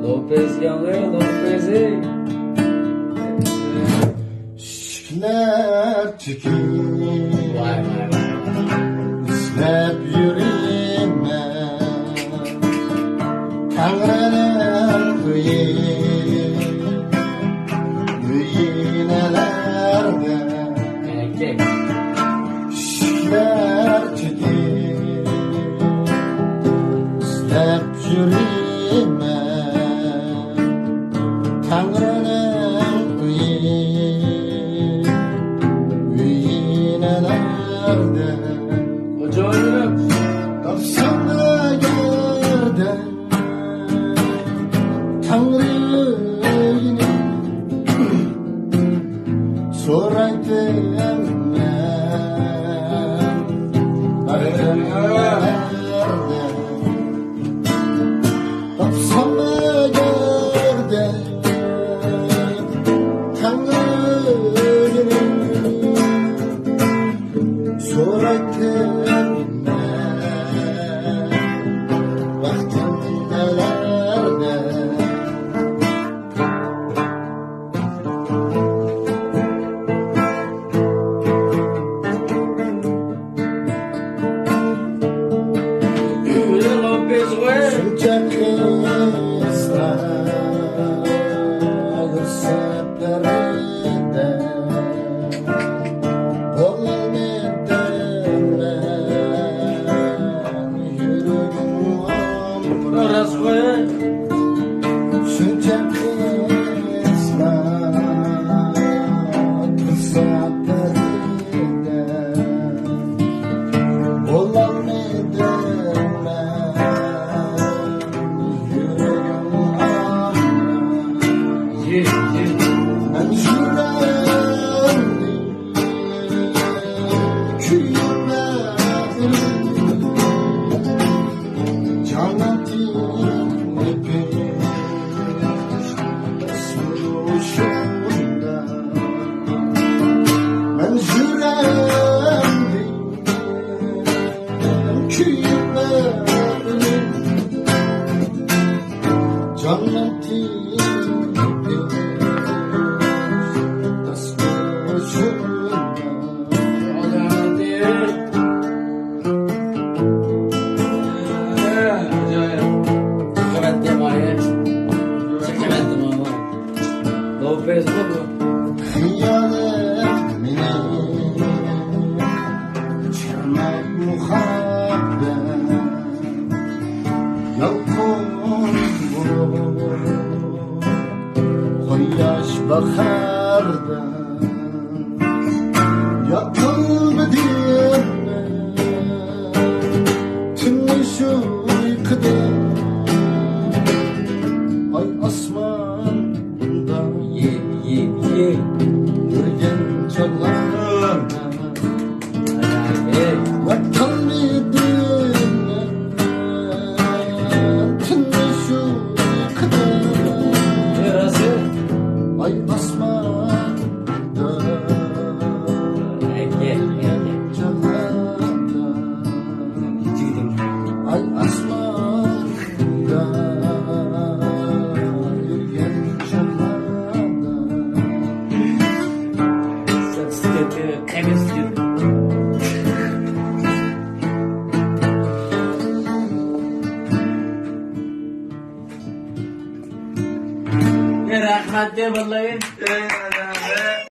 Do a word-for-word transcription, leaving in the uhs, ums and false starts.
لوپېز ياڭى، لوپېزى. ئىشىكلەر چېكىپ، ۋاي، ۋاي، ۋاي. ئىزدەپ يۈرىمەن تەڭرىنىڭ ئۆيى، ئۆيى نەلەردە؟ ئىشىكلەر چېكىپ، ئىزدەپ يۈرىمەن تەڭرىنىڭ ئۆيى، ئۆيى نەلەردە؟ ئاجايىپ. تاپسام ئەگەردە تەڭرىنى، سورايتتىم مەن بەختىملەردە. تاپسام ئەگەردە تەڭرىنى، سورايتتىم مەن بەختىملەردە. شۇنچە قىسقا ئايرىلسا بىردەم، بولالمىدىم مەن، يۈرىكىم ئاغرىپ. راست قوي. شۇنچە قىسقا پۇرسەتلەردە بولالمىدىم مەن، يۈرىكىم ئاغرىپ. مەن يۈرەكنى كۆيۈپ جانان تىنىپ، مەن يۈرەكنى كۆيۈپ، جانان تىنىپ، خىيالىم مېنى چىرماپ مۇھەببەت، يالقۇن بولۇپ قۇياش باھاردا. ياتالمىدىم تۈنۈگۈن ئۇيقۇدا، ئاي ئاسماندا يۈرگەن چاغلاردا. ياتالمىدىم تۈنۈگۈن ئۇيقۇدا، ئاي ئاسمان رەھمەت دە بالىلار.